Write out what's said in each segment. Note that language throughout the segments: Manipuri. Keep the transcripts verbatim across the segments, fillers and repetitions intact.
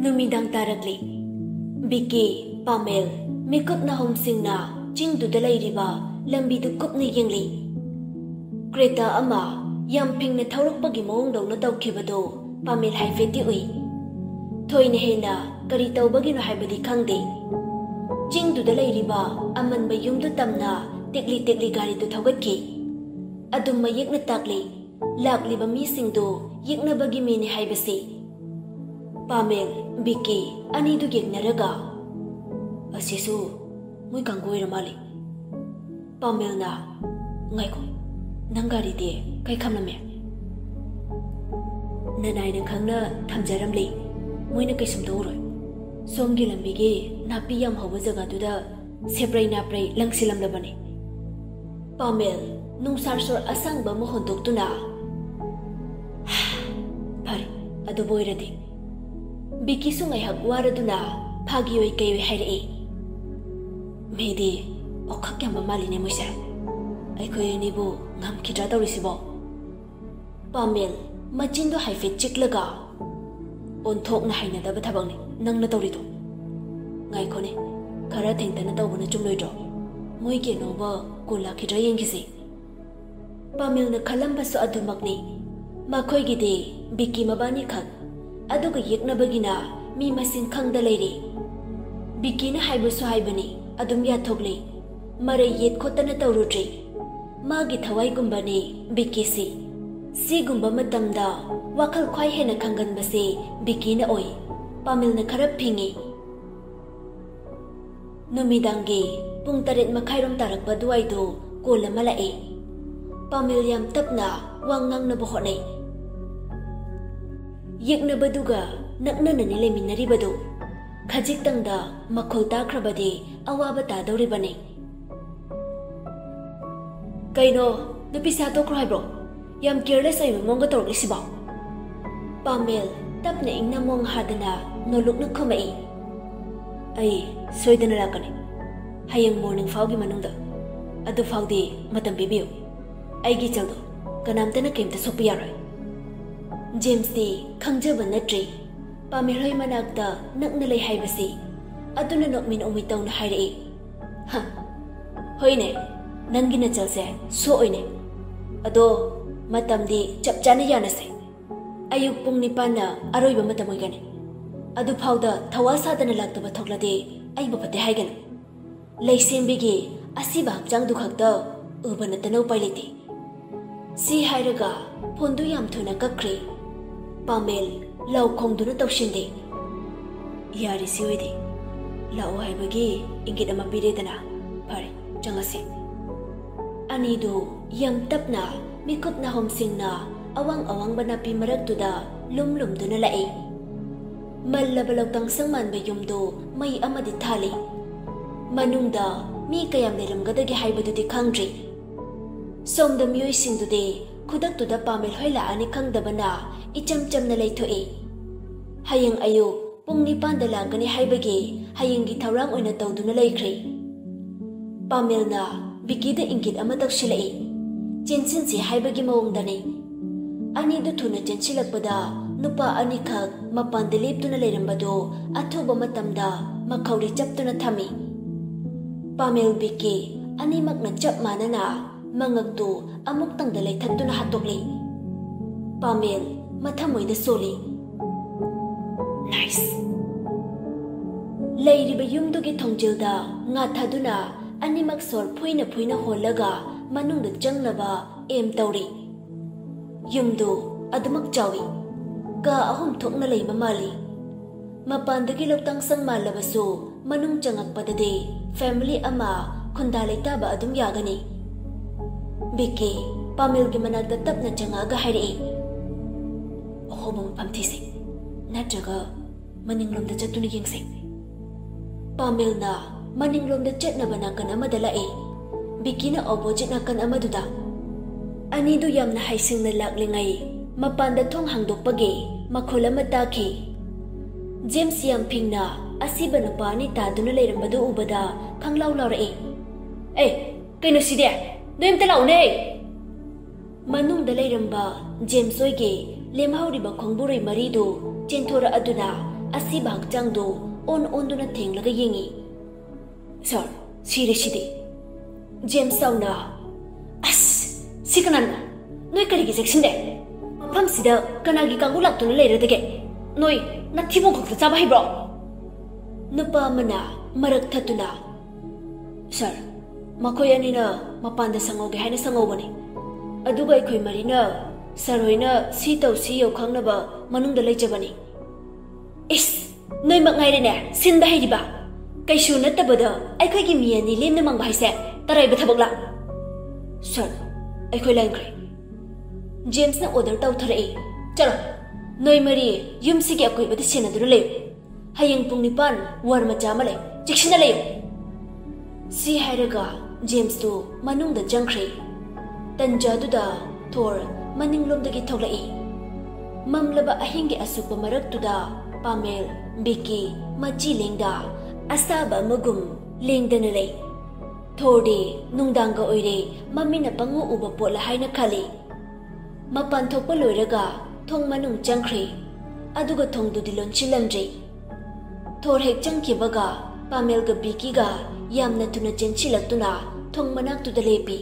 ꯅꯨꯃꯤꯗꯥꯡ ꯇꯥꯔꯛꯂꯤ꯫ ꯕꯤꯀꯤ, ꯄꯥꯃꯦꯜ, ꯃꯤꯀꯨꯞ ꯅꯥꯍꯨꯝꯁꯤꯡꯅ ꯆꯤꯡꯗꯨꯗ ꯂꯩꯔꯤꯕ ꯂꯝꯕꯤꯗꯨ ꯀꯨꯞꯅ ꯌꯦꯡꯂꯤ꯫ ꯀ꯭ꯔꯦꯇꯥ ꯑꯃ ꯌꯥꯝ ꯐꯤꯡꯅ ꯊꯧꯔꯛꯄꯒꯤ ꯃꯑꯣꯡꯗꯧꯅ ꯇꯧꯈꯤꯕꯗꯨ ꯄꯥꯃꯦꯜ ꯍꯥꯏꯐꯦꯠꯇꯤ ꯎꯏ꯫ ꯊꯣꯏꯅ ꯍꯦꯟꯅ ꯀꯔꯤ ꯇꯧꯕꯒꯤꯅꯣ ꯍꯥꯏꯕꯗꯤ ꯈꯪꯗꯦ꯫ ꯆꯤꯡꯗꯨꯗ ꯂꯩꯔꯤꯕ ꯑꯃꯟꯕ ꯌꯨꯝꯗꯨ ꯇꯝꯅ ꯇꯦꯛꯂꯤ ꯇꯦꯛꯂꯤ ꯒꯥꯔꯤꯗꯨ ꯊꯧꯒꯠꯈꯤ꯫ ꯑꯗꯨꯝ ꯃꯌꯦꯛꯅ ꯇꯥꯛꯂꯤ, ꯂꯥꯛꯂꯤꯕ ꯃꯤꯁꯤꯡꯗꯨ ꯌꯦꯛꯅꯕꯒꯤ ꯃꯤꯅꯤ ꯍꯥꯏꯕꯁꯤ꯫ ꯄꯥꯃꯦꯜ, ꯕꯤꯀꯤ ꯑꯅꯤꯗꯨ ꯌꯦꯡꯅꯔꯒ, "ꯑꯁꯤꯁꯨ ꯃꯣꯏ ꯀꯥꯡꯕꯨ ꯑꯣꯏꯔ ꯃꯥꯜꯂꯤ꯫" ꯄꯥꯃꯦꯜꯅ, "ꯉꯥꯏꯈꯣ, ꯅꯪ ꯒꯥꯔꯤꯗꯤ ꯀꯩ ꯈꯝꯂꯝꯃꯦ?" "ꯅꯅꯥꯏꯅ ꯈꯪꯅ ꯊꯝꯖꯔꯝꯂꯤ, ꯃꯣꯏꯅ ꯀꯩꯁꯨꯝ ꯇꯧꯔꯣꯏ꯫ ꯁꯣꯝꯒꯤ ꯂꯝꯕꯤꯒꯤ ꯅꯥꯄꯤ ꯌꯥꯝ ꯍꯧꯕ ꯖꯒꯥꯗꯨꯗ ꯁꯦꯄ꯭ꯔꯩ ꯅꯥꯄ꯭ꯔꯩ ꯂꯪꯁꯤꯜꯂꯝꯂꯕꯅꯤ꯫" ꯄꯥꯃꯦꯜ ꯅꯨꯡꯁꯥꯔ ꯁꯣꯔ ꯑꯁꯥꯡꯕ ꯑꯃ ꯍꯣꯟꯗꯣꯛꯇꯨꯅ, "ꯐꯔꯦ, ꯑꯗꯨꯕꯨ ꯑꯣꯏꯔꯗꯤ꯫" ꯕꯤꯀꯤꯁꯨ ꯉꯥꯏꯍꯥꯛ ꯋꯥꯔꯗꯨꯅ ꯐꯥꯒꯤ ꯑꯣꯏ ꯀꯩ ꯑꯣꯏ ꯍꯥꯏꯔꯛꯏ, "ꯃꯤꯗꯤ ꯑꯣꯈꯛ ꯌꯥꯝꯕ ꯃꯥꯜꯂꯤꯅꯦ ꯃꯣꯏꯁꯦ꯫ ꯑꯩꯈꯣꯏ ꯑꯅꯤꯕꯨ ꯉꯝꯈꯤꯗ꯭ꯔꯥ ꯇꯧꯔꯤꯁꯤꯕꯣ?" ꯄꯥꯃꯦꯜ ꯃꯆꯤꯟꯗꯣ ꯍꯥꯏꯐꯦꯠ ꯆꯤꯛꯂꯒ, "ꯑꯣꯟꯊꯣꯛꯅ ꯍꯩꯅꯗꯕ ꯊꯕꯛꯅꯤ ꯅꯪꯅ ꯇꯧꯔꯤꯗꯣ꯫ ꯉꯥꯏꯈꯣꯅꯦ, ꯈꯔ ꯊꯦꯡꯊꯅ ꯇꯧꯕꯅ ꯆꯨꯝꯂꯣꯏꯗ꯭ꯔꯣ? ꯃꯣꯏꯒꯤ ꯑꯅꯧꯕ ꯀꯣꯟ ꯂꯥꯛꯈꯤꯗ꯭ꯔꯥ ꯌꯦꯡꯈꯤꯁꯤ꯫" ꯄꯥꯃꯦꯜꯅ ꯈꯜꯂꯝꯕꯁꯨ ꯑꯗꯨꯃꯛꯅꯤ꯫ ꯃꯈꯣꯏꯒꯤꯗꯤ ꯕꯤꯀꯤ ꯃꯕꯥꯅꯤꯈꯛ, ꯑꯗꯨꯒ ꯌꯦꯛꯅꯕꯒꯤꯅ ꯃꯤ ꯃꯁꯤꯡ ꯈꯪꯗ ꯂꯩꯔꯤ꯫ ꯕꯤꯀꯤꯅ ꯍꯥꯏꯕꯁꯨ ꯍꯥꯏꯕꯅꯤ, ꯑꯗꯨꯝ ꯌꯥꯊꯣꯛꯂꯤ꯫ ꯃꯔꯩ ꯌꯦꯠ ꯈꯣꯠꯇꯅ ꯇꯧꯔꯨꯗ꯭ꯔꯤ꯫ ꯃꯥꯒꯤ ꯊꯋꯥꯏꯒꯨꯝꯕꯅꯤ ꯕꯤꯀꯤꯁꯤ꯫ ꯁꯤꯒꯨꯝꯕ ꯃꯇꯝꯗ ꯋꯥꯈꯜ ꯈ꯭ꯋꯥꯏ ꯍꯦꯟꯅ ꯈꯪꯒꯟꯕꯁꯦ ꯕꯤꯀꯤꯅ ꯑꯣꯏ꯫ ꯄꯥꯃꯦꯜꯅ ꯈꯔ ꯐꯤꯡꯉꯤ꯫ ꯅꯨꯃꯤꯗꯥꯡꯒꯤ ꯄꯨꯡ ꯇꯔꯦꯠ ꯃꯈꯥꯏꯔꯣꯝ ꯇꯥꯔꯛꯄ ꯑꯗꯨꯋꯥꯏꯗꯨ ꯀꯣꯜ ꯑꯃ ꯂꯥꯛꯏ꯫ ꯄꯥꯃꯦꯜ ꯌꯥꯝ ꯇꯞꯅ ꯋꯥ ꯉꯥꯡꯅꯕ ꯍꯣꯠꯅꯩ꯫ ꯌꯦꯛꯅꯕꯗꯨꯒ ꯅꯛꯅꯅꯅꯤ ꯂꯩꯃꯤꯟꯅꯔꯤꯕꯗꯨ꯫ ꯈꯖꯤꯛꯇꯪꯗ ꯃꯈꯣꯜ ꯇꯥꯈ꯭ꯔꯕꯗꯤ ꯑꯋꯥꯕ ꯇꯥꯗꯧꯔꯤꯕꯅꯤ꯫ "ꯀꯩꯅꯣ, ꯅꯨꯄꯤꯁꯦ ꯍꯥꯠꯇꯣꯛꯈ꯭ꯔꯣ ꯍꯥꯏꯕ꯭ꯔꯣ? ꯌꯥꯝ ꯀꯤꯌꯔꯂꯦꯁ ꯑꯣꯏꯕ ꯃꯑꯣꯡꯒ ꯇꯧꯔꯛꯂꯤꯁꯤꯕꯣ?" ꯄꯥꯃꯦꯜ ꯇꯞꯅ ꯏꯪꯅ ꯃꯣꯡ ꯍꯥꯗꯅ ꯅꯣꯂꯨꯛꯅ ꯈꯨꯝꯃꯛꯏ꯫ "ꯑꯩ ꯁꯣꯏꯗꯅ ꯂꯥꯛꯀꯅꯤ꯫ ꯍꯌꯦꯡ ꯃꯣꯔꯅꯤꯡ ꯐꯥꯎꯒꯤ ꯃꯅꯨꯡꯗ꯫ ꯑꯗꯨ ꯐꯥꯎꯗꯤ ꯃꯇꯝ ꯄꯤꯕꯤꯌꯨ꯫ ꯑꯩꯒꯤ ꯏꯆꯜꯗꯣ ꯀꯅꯥꯝꯇꯅ ꯀꯔꯤꯝꯇ ꯁꯣꯛꯄ ꯌꯥꯔꯣꯏ꯫" ꯖꯦꯝꯁꯇꯤ ꯈꯪꯖꯕ ꯅꯠꯇ꯭ꯔꯤ꯫ ꯄꯥꯃꯦꯜ ꯍꯣꯏ ꯃꯅꯥꯛꯇ ꯅꯛꯅ ꯂꯩ ꯍꯥꯏꯕꯁꯤ꯫ ꯑꯗꯨꯅ ꯅꯣꯛꯃꯤ ꯅꯣꯛꯃꯤ ꯇꯧꯅ ꯍꯥꯏꯔꯛꯏ꯫ "ꯍ, ꯍꯣꯏꯅꯦ, ꯅꯪꯒꯤ ꯅꯆꯜꯁꯦ ꯁꯣꯛꯑꯣꯏꯅꯦ꯫ ꯑꯗꯣ ꯃꯇꯝꯗꯤ ꯆꯞ ꯆꯥꯅ ꯌꯥꯅꯁꯦ꯫ ꯑꯌꯨꯛ ꯄꯨꯡ ꯅꯤꯄꯥꯟꯅ ꯑꯔꯣꯏꯕ ꯃꯇꯝ ꯑꯣꯏꯒꯅꯤ꯫ ꯑꯗꯨꯐꯥꯎꯗ ꯊꯋꯥ ꯁꯥꯗꯅ ꯂꯥꯛꯇꯕ ꯊꯣꯛꯂꯗꯤ ꯑꯩꯕꯨ ꯐꯠꯇꯦ ꯍꯥꯏꯒꯅꯨ꯫ ꯂꯩꯁꯦꯝꯕꯤꯒꯤ ꯑꯁꯤꯕ ꯍꯛꯆꯥꯡꯗꯨ ꯈꯛꯇ ꯎꯕ ꯅꯠꯇꯅ ꯎꯄꯥꯏ ꯂꯩꯇꯦ"꯫ ꯁꯤ ꯍꯥꯏꯔꯒ ꯐꯣꯟꯗꯨ ꯌꯥꯝ ꯊꯨꯅ ꯀꯛꯈ꯭ꯔꯦ꯫ ꯄꯥꯃꯦꯜ ꯂꯥꯎ ꯈꯣꯡꯗꯨꯅ ꯇꯧꯁꯤꯟꯗꯦ꯫ "ꯌꯥꯔꯦ, ꯁꯤ ꯑꯣꯏꯗꯤ꯫ ꯂꯥꯛꯑꯣ ꯍꯥꯏꯕꯒꯤ ꯏꯪꯒꯤꯠ ꯑꯃ ꯄꯤꯔꯦꯗꯅ꯫ ꯐꯔꯦ, ꯆꯪꯉꯁꯤ"꯫ ꯑꯅꯤꯗꯨ ꯌꯥꯝ ꯇꯞꯅ ꯃꯤꯀꯨꯞ ꯅꯥꯍꯣꯝꯁꯤꯡꯅ ꯑꯋꯥꯡ ꯑꯋꯥꯡꯕ ꯅꯥꯄꯤ ꯃꯔꯛꯇꯨꯗ ꯂꯨꯝ ꯂꯨꯝꯗꯨꯅ ꯂꯥꯛꯏ꯫ ꯃꯜꯂꯕ ꯂꯧꯇꯥꯡꯁꯪ ꯃꯥꯟꯕ ꯌꯨꯝꯗꯨ ꯃꯩ ꯑꯃꯗꯤ ꯊꯥꯜꯂꯤ꯫ ꯃꯅꯨꯡꯗ ꯃꯤ ꯀꯌꯥꯝ ꯂꯩꯔꯝꯒꯗꯒꯦ ꯍꯥꯏꯕꯗꯨꯗꯤ ꯈꯪꯗ꯭ꯔꯤ꯫ ꯁꯣꯝꯗ ꯃꯤꯑꯣꯏꯁꯤꯡꯗꯨꯗꯤ ꯈꯨꯗꯛꯇꯨꯗ ꯄꯥꯃꯦꯜ ꯍꯣꯏ ꯂꯥꯛꯑꯅꯤ ꯈꯪꯗꯕꯅ ꯏꯆꯝ ꯆꯝꯅ ꯂꯩꯊꯣꯛꯏ꯫ ꯍꯌꯦꯡ ꯑꯌꯨꯛ ꯄꯨꯡ ꯅꯤꯄꯥꯟꯗ ꯂꯥꯛꯀꯅꯤ ꯍꯥꯏꯕꯒꯤ ꯍꯌꯦꯡꯒꯤ ꯊꯧꯔꯥꯡ ꯑꯣꯏꯅ ꯇꯧꯗꯨꯅ ꯂꯩꯈ꯭ꯔꯦ꯫ ꯄꯥꯃꯦꯜꯅ ꯕꯤꯀꯤꯗ ꯏꯪꯒꯤꯠ ꯑꯃ ꯇꯧꯁꯤꯜꯂꯛꯏ꯫ ꯆꯦꯟꯁꯤꯟꯁꯤ ꯍꯥꯏꯕꯒꯤ ꯃꯑꯣꯡꯗꯅꯤ꯫ ꯑꯅꯤꯗꯨ ꯊꯨꯅ ꯆꯦꯟꯁꯤꯜꯂꯛꯄꯗ ꯅꯨꯄꯥ ꯑꯅꯤꯈꯛ ꯃꯄꯥꯟꯗ ꯂꯦꯞꯇꯨꯅ ꯂꯩꯔꯝꯕꯗꯨ ꯑꯊꯨꯕ ꯃꯇꯝꯗ ꯃꯈꯧꯔꯤ ꯆꯞꯇꯨꯅ ꯊꯝꯃꯤ꯫ ꯄꯥꯃꯦꯜ ꯕꯤꯀꯤ ꯑꯅꯤꯃꯛꯅ ꯆꯞ ꯃꯥꯟꯅꯅ ꯃꯉꯛꯇꯨ ꯑꯃꯨꯛꯇꯪꯗ ꯂꯩꯊꯠꯇꯨꯅ ꯍꯥꯠꯇꯣꯛꯂꯤ꯫ ꯄꯥꯃꯦꯜ ꯃꯊꯃꯣꯏꯗ ꯁꯣꯜꯂꯤ꯫ "ꯅꯥꯏꯁ!" ꯂꯩꯔꯤꯕ ꯌꯨꯝꯗꯨꯒꯤ ꯊꯣꯡꯖꯤꯜꯗ ꯉꯥꯊꯗꯨꯅ ꯑꯅꯤꯃꯛ ꯁꯣꯔ ꯐꯨꯏꯅ ꯐꯨꯏꯅ ꯍꯣꯜꯂꯒ ꯃꯅꯨꯡꯗ ꯆꯪꯅꯕ ꯑꯦꯝ ꯇꯧꯔꯤ꯫ ꯌꯨꯝꯗꯨ ꯑꯗꯨꯃꯛ ꯆꯥꯎꯏ꯫ ꯀꯥ ꯑꯍꯨꯝ ꯊꯣꯛꯅ ꯂꯩꯕ ꯃꯥꯜꯂꯤ꯫ ꯃꯄꯥꯟꯗꯒꯤ ꯂꯧꯇꯥꯡꯁꯪ ꯃꯥꯜꯂꯕꯁꯨ ꯃꯅꯨꯡ ꯆꯪꯉꯛꯄꯗꯗꯤ ꯐꯦꯃꯤꯂꯤ ꯑꯃ ꯈꯨꯟꯗꯥ ꯂꯩꯇꯥꯕ ꯑꯗꯨꯝ ꯌꯥꯒꯅꯤ꯫ ꯕꯤꯀꯤ ꯄꯥꯃꯦꯜꯒꯤ ꯃꯅꯥꯛꯇ ꯇꯞꯅ ꯆꯪꯉꯛꯑꯒ ꯍꯥꯏꯔꯛꯏ, "ꯑꯍꯣꯕ ꯃꯐꯝ ꯊꯤꯁꯤ, ꯅꯠꯇ꯭ꯔꯒ ꯃꯅꯤꯡꯂꯣꯝꯗ ꯆꯠꯇꯨꯅ ꯌꯦꯡꯁꯤ"꯫ ꯄꯥꯃꯦꯜꯅ ꯃꯅꯤꯡꯂꯣꯝꯗ ꯆꯠꯅꯕ ꯅꯥꯀꯟ ꯑꯃꯗ ꯂꯥꯛꯏ꯫ ꯕꯤꯀꯤꯅ ꯑꯣꯄꯣꯖꯤꯠ ꯅꯥꯀꯟ ꯑꯃꯗꯨꯗ꯫ ꯑꯅꯤꯗꯨ ꯌꯥꯝꯅ ꯍꯩꯁꯤꯡꯅ ꯂꯥꯛꯂꯤꯉꯩ ꯃꯄꯥꯟꯗ ꯊꯣꯡ ꯍꯥꯡꯗꯣꯛꯄꯒꯤ ꯃꯈꯣꯜ ꯑꯃ ꯇꯥꯈꯤ꯫ ꯖꯦꯝꯁ ꯌꯥꯝ ꯐꯤꯡꯅ ꯑꯁꯤꯕ ꯅꯨꯄꯥ ꯑꯅꯤ ꯇꯥꯗꯨꯅ ꯂꯩꯔꯝꯕꯗꯨ ꯎꯕꯗ ꯈꯪꯂꯥꯎ ꯂꯥꯎꯔꯛꯏ꯫ "ꯑꯦ, ꯀꯩꯅꯣ ꯁꯤꯗꯤ? ꯅꯣꯏ ꯑꯝꯇ ꯂꯥꯛꯎꯅꯦ!" ꯃꯅꯨꯡꯗ ꯂꯩꯔꯝꯕ ꯖꯦꯝꯁ ꯍꯣꯏꯒꯤ ꯂꯦꯝꯍꯧꯔꯤꯕ ꯈꯣꯡꯕꯨꯔꯩ ꯃꯔꯤꯗꯨ ꯆꯦꯟꯊꯣꯔꯛꯑꯗꯨꯅ ꯑꯁꯤꯕ ꯍꯛꯆꯥꯡꯗꯨ ꯑꯣꯟ ꯑꯣꯟꯗꯨꯅ ꯊꯦꯡꯂꯒ ꯌꯦꯡꯉꯤ꯫ "ꯁꯥꯔ, ꯁꯤꯔꯦ ꯁꯤꯗꯤ!" ꯖꯦꯝꯁ ꯆꯥꯎꯅ, "ꯑꯁ, ꯁꯤ ꯀꯅꯥꯅꯣ? ꯅꯣꯏ ꯀꯔꯤꯒꯤ ꯆꯦꯛꯁꯤꯟꯗꯦ? ꯃꯐꯝꯁꯤꯗ ꯀꯅꯥꯒꯤ ꯀꯥꯡꯕꯨ ꯂꯥꯛꯇꯨꯅ ꯂꯩꯔꯗꯒꯦ? ꯅꯣꯏ ꯅꯊꯤꯕꯣꯡ ꯈꯛꯇ ꯆꯥꯕ ꯍꯩꯕ꯭ꯔꯣ?" ꯅꯨꯄꯥ ꯑꯃꯅ ꯃꯔꯛ ꯊꯠꯇꯨꯅ, "ꯁꯥꯔ, ꯃꯈꯣꯏ ꯑꯅꯤꯅ ꯃꯄꯥꯟꯗ ꯁꯪꯍꯧꯒꯦ ꯍꯥꯏꯅ ꯁꯪꯍꯧꯕꯅꯤ꯫ ꯑꯗꯨꯒ ꯑꯩꯈꯣꯏ ꯃꯔꯤꯅ ꯁꯥꯔ ꯍꯣꯏꯅ ꯁꯤ ꯇꯧ ꯁꯤ ꯌꯧ ꯈꯪꯅꯕ ꯃꯅꯨꯡꯗ ꯂꯩꯖꯕꯅꯤ꯫" "ꯏꯁ, ꯅꯣꯏꯃꯛ ꯉꯥꯏꯔꯦꯅꯦ ꯁꯤꯟꯕ ꯍꯩꯔꯤꯕ꯫ ꯀꯩꯁꯨ ꯅꯠꯇꯕꯗ ꯑꯩꯈꯣꯏꯒꯤ ꯃꯤ ꯑꯅꯤ ꯂꯦꯝꯅ ꯃꯥꯡꯕ ꯍꯥꯏꯁꯦ ꯇꯔꯥꯏꯕ ꯊꯕꯛꯂꯥ?" "ꯁꯥꯔ, ꯑꯩꯈꯣꯏ ꯂꯥꯟꯈ꯭ꯔꯦ꯫" ꯖꯦꯝꯁꯅ ꯑꯣꯔꯗꯔ ꯇꯧꯊꯔꯛꯏ꯫ "ꯆꯠꯂꯣ, ꯅꯣꯏ ꯃꯔꯤ ꯌꯨꯝꯁꯤꯒꯤ ꯑꯀꯣꯏꯕꯗ ꯁꯦꯟꯅꯗꯨꯅ ꯂꯩꯌꯨ꯫ ꯍꯌꯦꯡ ꯄꯨꯡ ꯅꯤꯄꯥꯟ ꯋꯥꯔ ꯃꯆꯥ ꯑꯃ ꯂꯩ, ꯆꯦꯛꯁꯤꯟꯅ ꯂꯩꯌꯨ꯫" ꯁꯤ ꯍꯥꯏꯔꯒ ꯖꯦꯝꯁꯇꯨ ꯃꯅꯨꯡꯗ ꯆꯪꯈ꯭ꯔꯦ꯫ ꯇꯟꯖꯥꯗꯨꯗ ꯊꯣꯔ ꯃꯅꯤꯡꯂꯣꯝꯗꯒꯤ ꯊꯣꯛꯂꯛꯏ꯫ ꯃꯝꯂꯕ ꯑꯍꯤꯡꯒꯤ ꯑꯁꯨꯛꯄ ꯃꯔꯛꯇꯨꯗ ꯄꯥꯃꯦꯜ, ꯕꯤꯀꯤ, ꯃꯆꯤ ꯂꯦꯡꯗ ꯑꯁꯥꯕ ꯑꯃꯒꯨꯝ ꯂꯦꯡꯗꯅ ꯂꯩ꯫ ꯊꯣꯔꯗꯤ ꯅꯨꯡꯗꯥꯡꯒ ꯑꯣꯏꯔꯦ, ꯃꯃꯤꯠꯅ ꯄꯪꯎ ꯎꯕ ꯄꯣꯠꯂ ꯍꯥꯏꯅ ꯈꯜꯂꯤ꯫ ꯃꯄꯥꯟ ꯊꯣꯛꯄ ꯂꯣꯏꯔꯒ ꯊꯣꯡ ꯃꯅꯨꯡ ꯆꯪꯈ꯭ꯔꯦ, ꯑꯗꯨꯒ ꯊꯣꯡꯗꯨꯗꯤ ꯂꯣꯟꯁꯤꯜꯂꯝꯗ꯭ꯔꯦ꯫ ꯊꯣꯔ ꯍꯦꯛ ꯆꯪꯈꯤꯕꯒ ꯄꯥꯃꯦꯜꯒ ꯕꯤꯀꯤꯒ ꯌꯥꯝꯅ ꯊꯨꯅ ꯆꯦꯟꯁꯤꯜꯂꯛꯇꯨꯅ ꯊꯣꯡ ꯃꯅꯥꯛꯇꯨꯗ ꯂꯦꯞꯄꯤ꯫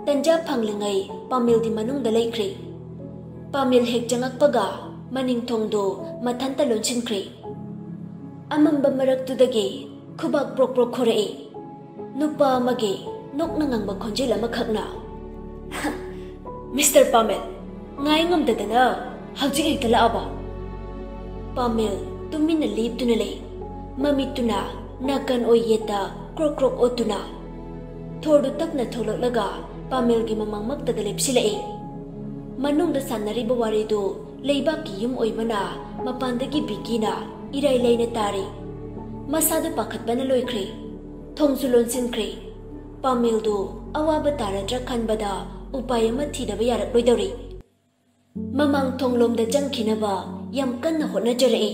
ꯇꯟꯖꯥ ꯐꯪꯂꯤꯉꯩ ꯄꯥꯃꯦꯜꯗꯤ ꯃꯅꯨꯡꯗ ꯂꯩꯈ꯭ꯔꯦ꯫ ꯄꯥꯃꯦꯜ ꯍꯦꯛ ꯆꯪꯉꯛꯄꯒ ꯃꯅꯤꯡ ꯊꯣꯡꯗꯨ ꯃꯊꯟꯇ ꯂꯣꯟꯁꯤꯟꯈ꯭ꯔꯦ꯫ ꯑꯃꯝꯕ ꯃꯔꯛꯇꯨꯗꯒꯤ ꯈꯨꯕꯥꯛ ꯄ꯭ꯔꯣꯛ ꯄ꯭ꯔꯣꯛ ꯈꯣꯔꯛꯏ꯫ ꯅꯨꯄꯥ ꯑꯃꯒꯤ ꯅꯣꯛꯅ ꯉꯪꯕ ꯈꯣꯟꯖꯦꯜ ꯑꯃꯈꯛꯅ, "ꯃꯤꯁꯇꯔ ꯄꯥꯃꯦꯜ, ꯉꯥꯏ ꯉꯝꯗꯗꯅ ꯍꯧꯖꯤꯛ ꯍꯦꯛꯇ ꯂꯥꯛꯑꯕ?" ꯄꯥꯃꯦꯜ ꯇꯨꯃꯤꯟꯅ ꯂꯦꯞꯇꯨꯅ ꯂꯩ꯫ ꯃꯃꯤꯠꯇꯨꯅ ꯅꯥꯀꯟ ꯑꯣꯏ ꯌꯦꯠꯇ ꯀ꯭ꯔꯣꯛ ꯀ꯭ꯔꯣꯛ ꯑꯣꯠꯇꯨꯅ꯫ ꯊꯣꯔꯗꯨ ꯇꯞꯅ ꯊꯣꯛꯂꯛꯂꯒ ꯄꯥꯃꯦꯜꯒꯤ ꯃꯃꯥꯡꯃꯛꯇꯗ ꯂꯦꯞꯁꯤꯜꯂꯛꯏ꯫ ꯃꯅꯨꯡꯗ ꯁꯥꯟꯅꯔꯤꯕ ꯋꯥꯔꯤꯗꯨ ꯂꯩꯕꯥꯛꯀꯤ ꯌꯨꯝ ꯑꯣꯏꯕꯅ ꯃꯄꯥꯟꯗꯒꯤ ꯕꯤꯀꯤꯅ ꯏꯔꯥꯏ ꯂꯥꯏꯅ ꯇꯥꯔꯤ꯫ ꯃꯁꯥꯗꯨ ꯄꯥꯈꯠꯄꯅ ꯂꯣꯏꯈ꯭ꯔꯦ꯫ ꯊꯣꯡꯁꯨ ꯂꯣꯟꯁꯤꯟꯈ꯭ꯔꯦ꯫ ꯄꯥꯃꯦꯜꯗꯨ ꯑꯋꯥꯕ ꯇꯥꯔꯗ꯭ꯔꯥ ꯈꯟꯕꯗ ꯎꯄꯥꯏ ꯑꯃ ꯊꯤꯗꯕ ꯌꯥꯔꯛꯂꯣꯏꯗꯧꯔꯤ꯫ ꯃꯃꯥꯡ ꯊꯣꯡꯂꯣꯝꯗ ꯆꯪꯈꯤꯅꯕ ꯌꯥꯝ ꯀꯟꯅ ꯍꯣꯠꯅꯖꯔꯛꯏ꯫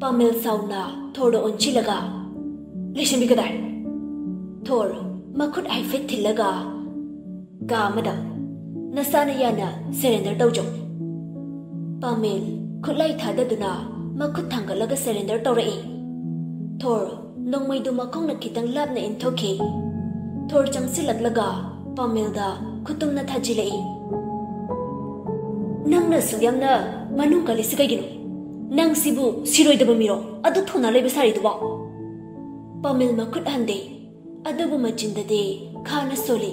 ꯄꯥꯃꯦꯜ ꯁꯥꯎꯅ ꯊꯣꯔꯗ ꯑꯣꯟꯁꯤꯜꯂꯒ, "ꯂꯩꯁꯟꯕꯤ ꯀꯗꯥꯏ?" ꯊꯣꯔ ꯃꯈꯨꯠ ꯍꯥꯏꯐꯦꯠ ꯊꯤꯜꯂꯒ, "ꯀꯥ ꯑꯃꯗ꯫ ꯅꯁꯥꯅ ꯌꯥꯅ ꯁꯔꯦꯟꯗꯔ ꯇꯧꯖꯧ꯫" ꯄꯥꯃꯦꯜ ꯈꯨꯠꯂꯥꯏ ꯊꯥꯗꯗꯨꯅ ꯃꯈꯨꯠ ꯊꯥꯡꯒꯠꯂꯒ surrender ꯇꯧꯔꯛꯏ꯫ ꯊꯣꯔ ꯅꯣꯡꯃꯩꯗꯨ ꯃꯈꯣꯡꯅ ꯈꯤꯇꯪ ꯂꯥꯞꯅ ꯏꯟꯊꯣꯛꯈꯤ꯫ ꯊꯣꯔ ꯆꯪꯁꯤꯜꯂꯛꯂꯒ ꯄꯥꯃꯦꯜꯗ ꯈꯨꯇꯨꯝꯅ ꯊꯥꯖꯤꯜꯂꯛꯏ꯫ "ꯅꯪꯅ ꯑꯁꯨꯛ ꯌꯥꯝꯅ ꯃꯅꯨꯡ ꯀꯜꯂꯤꯁꯤ ꯀꯩꯒꯤꯅꯣ? ꯅꯪ ꯁꯤꯕꯨ ꯁꯤꯔꯣꯏꯗꯕ ꯃꯤꯔꯣ? ꯑꯗꯨꯛ ꯊꯧꯅꯥ ꯂꯩꯕ ꯁꯥꯔꯤꯗꯨꯕꯣ?" ꯄꯥꯃꯦꯜ ꯃꯈꯨꯠ ꯍꯟꯗꯦ, ꯑꯗꯨꯕꯨ ꯃꯆꯤꯟꯗꯗꯤ ꯈꯥꯅ ꯁꯣꯜꯂꯤ꯫